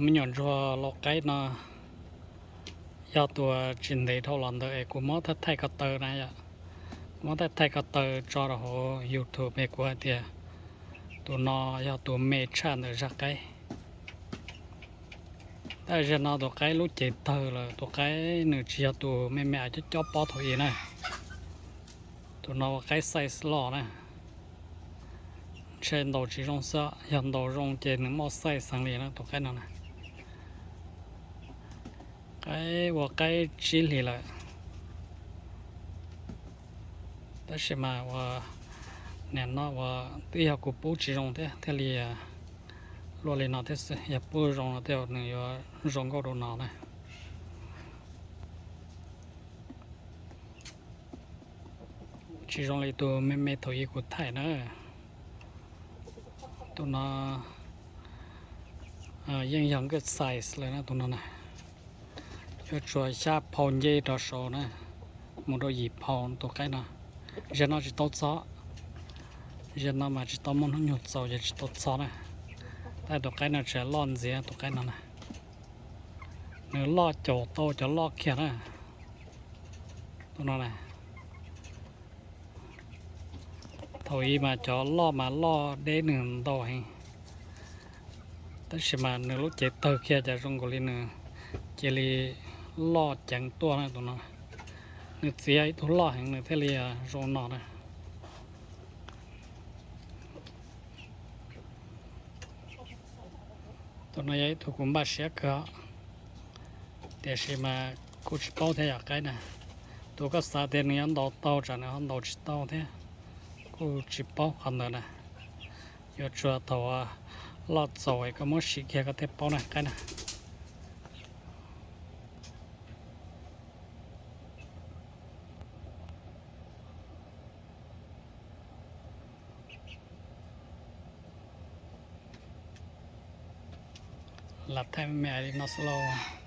Me nyuam ntsuag lau qaib no yog tus tsis ntev dhau los ntawd es kuv muab thaij thaij ko taw na yom. Muab thaij thaij ko taw tso rau hauv YouTube es kuv hais tias tus no yog tus me tshaj ntawm zaj qaib. Tab sis no tus qaib lub cev tawg lawm, tus qaib nws tsis yog tus me me av cob cob pob thaum ub na. Tus no ua qaib size loj na, ntshe ntaus tsis zoo xwb, yog ntaus zoo ces nws muaj size xeev li na tus qaib no na. Qaib ua qaib tsib hlis lawm, tab sis mas ua nim no ua twb yog kuv pub tsis zoo thiab thiaj li luaj li no thiab xwb, yog pub zoo no thiaj nws yuav zoo nkauj dua no na. Tsis zoo li tus me me thaum ub kuv thaij na. Tus no yeej yog good size lawm na tus no na. Yuav tshuav xya phau nce rov saud na, mus rau yim phau tus qaib no. Zaum no tsis tau txog, zaum no mas tsis tau muaj hnub nyoog txaus ces tsis tau txog na. Tab tus qaib no tseem loj ntxiv tus qaib no na. Nws loj caum tau cov loj kiag na. Tus no na, thaum ub mas cov loj mas loj deb nws ntau heev, tab sis mas nws lub cev tawg kiag cas zoo nkaus li nws cia li loj ceev tuaj na tus no. Nws txiv yog ib tug loj heev nws thiaj li zoo no na. Tus no yog ib tug kuv npaj siab kawg, tiam sis mas kuj tsis paub thiab yom qaib na. Tus koj xav tias nws yuav ntaus tau tsam nws ho ntaus tsis tau thiab, kuj tsis paub qhov ntawd na. Yuav tshuav thaum loj txaus es koj muab sim kiag koj thiaj paub na qaib na. Lam thaij me me li no xwb lauj.